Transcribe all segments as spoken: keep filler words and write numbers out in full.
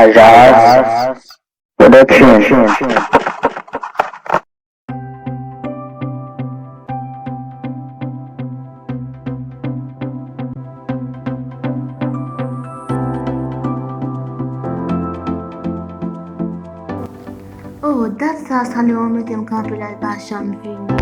Jazz Production. Oh, dat sa, sa li mete m kanpe la, li pa janm vini.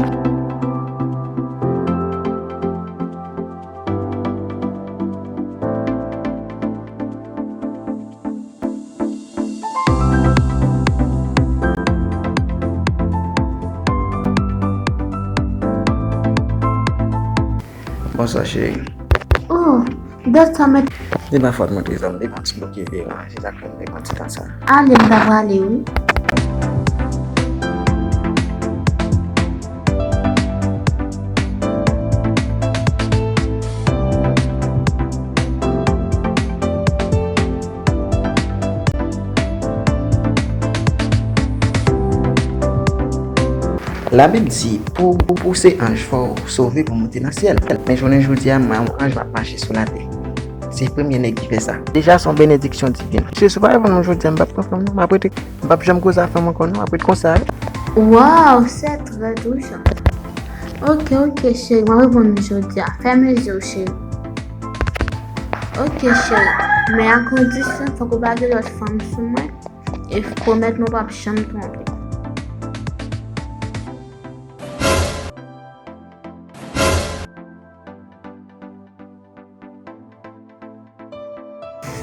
Bonswa, cheri. Oh, dat sa mèt. Se pa fòt mwen, trezò m, depi yon ti bout ki vire, se sa k fè m te pran ti tan sa. Ale, m ta prale, wi. Labib di, pou ou pouse anj fò w sove pou monte nan syèl. Men jounen jodi a, m wè yon anj m ap mache sou latè. Se premye nèg ki fè sa. Deja, se yon benediksyon divin. Mesye, si w pa reponn mwen jodi a, m p ap pran fanm, non. M ap rete, m p ap janm koze a fanm ankò, non. M ap rete konsa, wi. Waw, c'est très touchant. Ok, ok, cheri, m ap reponn ou jodi a. Fèmen je w, cheri. Ok, cheri, men a kondisyon, fòk ou pa gen lòt fanm sou mwen. E pwomèt mwen w p ap janm twonpe.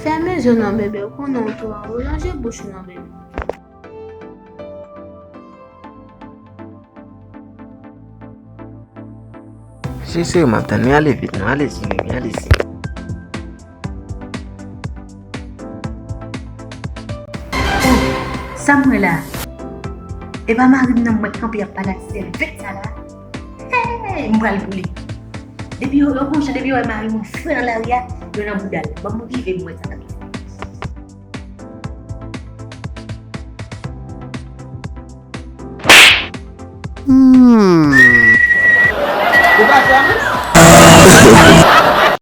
Fèmen je w non, bebe, ou konnen w twò wo, lonje bouch ou non, bebe. Se serye m ap tann, wi, ale vit non, ale zi, wi, ale zi. Oh, sa m wè la? E pa mari m nan m wè k kanpe ap pale ak sèvant sa la? Hey, m pral boule. Depi yo, yo konn jan, depi yo wè mari mwen fre nan lari a, yo nan bouda l. Ban m rive m wè sa k ap pase. Hmm,